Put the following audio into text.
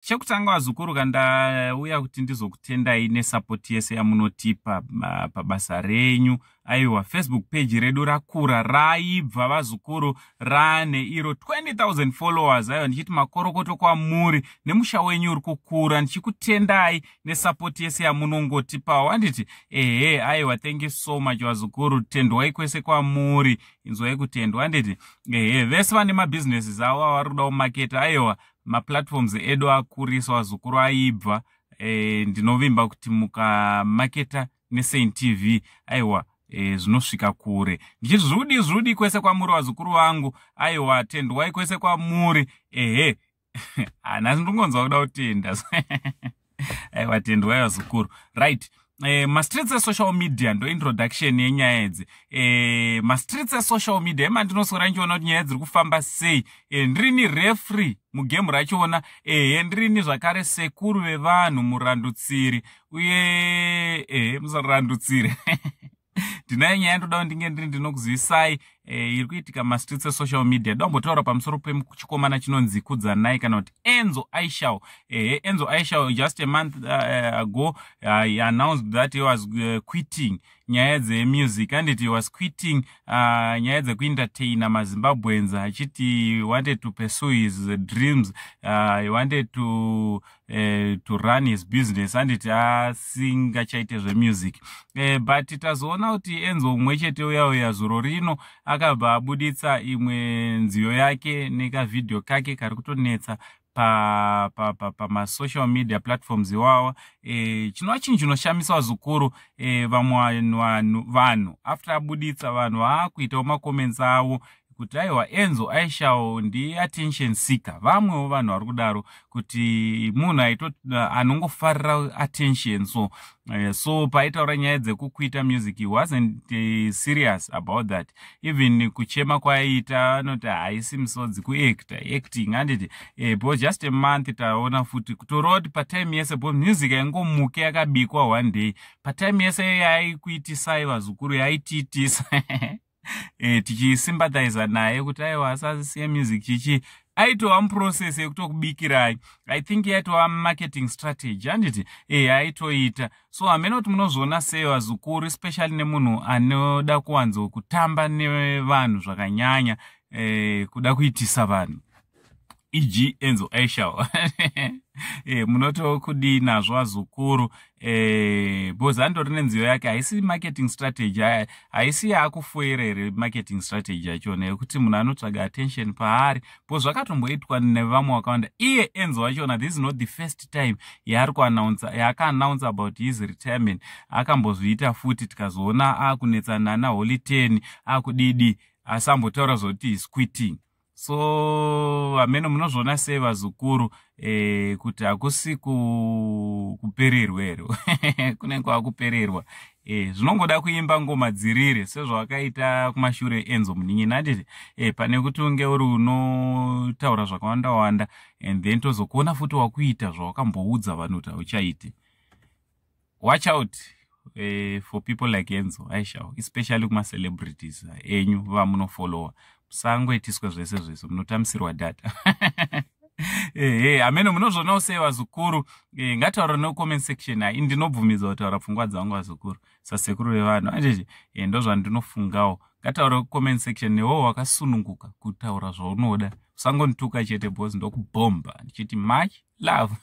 Chekutanga, vazukuru, kandauya kuti ndizokutendai nesapoti yese yamunotipa pabasa renyu. Aiwa, Facebook page redu rakura, raibva, vazukuru, rane iro 20,000 followers. Aiwa, ndichiti makorokoto kwamuri nemusha wenyu uri kukura. Ndichikutendai nesapoti yese yamunongotipawo, handiti? Ehe, aiwa, thank you so much, vazukuru. Tendwai kwese kwamuri, inzwai kutendwa, handiti? Ehe, vese vane mabhizinesi avo avari kuda kumaketa, aiwa, maplatforms edu akurisa, vazukuru, aibva. Ndinovimba kuti mukamaketa neSaint TV, aiwa, zvinosvika kure. Ndichiti zvudi zvudi kwese kwamuri, vazukuru vangu. Aiwa, tendwai kwese kwamuri. Ehe, hanasi ndingonzwa kuda kutenda. Aiwa, tendwai, vazukuru. Right, mastreets esocial media, ndo introduction yenyaya idzi. Mastreets esocial media emandinoswera ndichiona kuti nyaya dziri kufamba sei. Ndirini refree mugame rachona. Ehe, ndirini zvakare sekuru vevanhu, murandutsiri uye, ehe, musarandutsiri. Ndinayo nyaya ndoda kuti ndinge ndiri ndinokuzivisai iri kuitika mastreets esocial media. Dombotaura pamusoro pechikomana chinonzi Kudzanai, kana kuti Enzo Ishall. Ehe, Enzo Ishall, just a month ago he announced that he was quitting nyaya dzemusic, anditi? He was quitting nyaya dzekuentertaina maZimbabweans, achiti he wanted to pursue his dreams, he wanted to run his business, anditi? Asingachaite zvemusic. But tazoona kuti Enzo mumwe chete uya uya zuro rino akabva abuditsa imwe nziyo yake nekavhidhiyo kake kari kutonetsa pamasocial media platforms iwawa. Chinova chinhu chinoshamisa, vazukuru. Vamwe vanhu after abuditsa, vanhu vaakuitawo macomments avo kuti aiwa, Enzo Ishall ndiattention seeker. Vamwewo vanhu vari kudaro kuti munhu anongofarira attention. So paaitaura nyaya dzekuquita music, he wasn't serious about that. Even kuchema kwaaiita, anoti haisi misodzi, kuacta, acting, handiti? Because just a month taona futi kutoreva kuti patime yese bo music aingomuke yakabikwa one day. Patime yese yaaikuitisai, vazukuru, yaitiitisa tichisympathiza naye kuti aiwa, asasiye music chichi, aitova muprocess yekutokubikirai. I think yaitova marketing strategy, handiti? Aitoita so. Hamene kuti munozviona sei, vazukuru, especially nemunhu anoda kuwanzo kutamba nevanhu zvakanyanya, kuda kuitisa vanhu, e.g. Enzo Ishall. Munotokudii nazvo, vazukuru? Because andori nenziyo yake, haisi marketing strategy? Haisi yaakufoira here marketing strategy yachona yekuti munhu anotsvaga attention paari? Because zvakatomboitwa nevamwe vakawanda. Iye Enzo wachona, this is not the first time yaari kuannounsa, yaakaannounce about his retirement. Akambozviita futi, tikazoona akunetsana naHoly Ten, akudidi, asi ambotaura zvokuti is quitting. So hameno munozviona sei, vazukuru, kuti hakusi kupererwa here? Kunenge kwakupererwa. Zvinongoda kuimba ngoma dzirire sezvawakaita kumashure, Enzo munin'ina, handiti? Pane kuti unge uri unotaura zvakawanda wanda and then tozokuona futi wakuita zvawakamboudza vanhu kuti hauchaiti. Watch out for people like Enzo Ishall, especially kumacelebrities enyu vamunofollowa. Musangoitiswe zvese zvese, munotamisirwa data. Ehe, hameno munozvionawo sei, vazukuru? Ngataura necomment section. Hai, ndinobvumidza kutaura pfungwa dzangu, vazukuru, sasekuru vevanhu, anditi? Ndo zvandinofungawo. Ngataura kucomment section, newo wakasununguka kutaura zvaunoda. Usangondituka chete, boss, ndokubhomba. Ndichiti much love.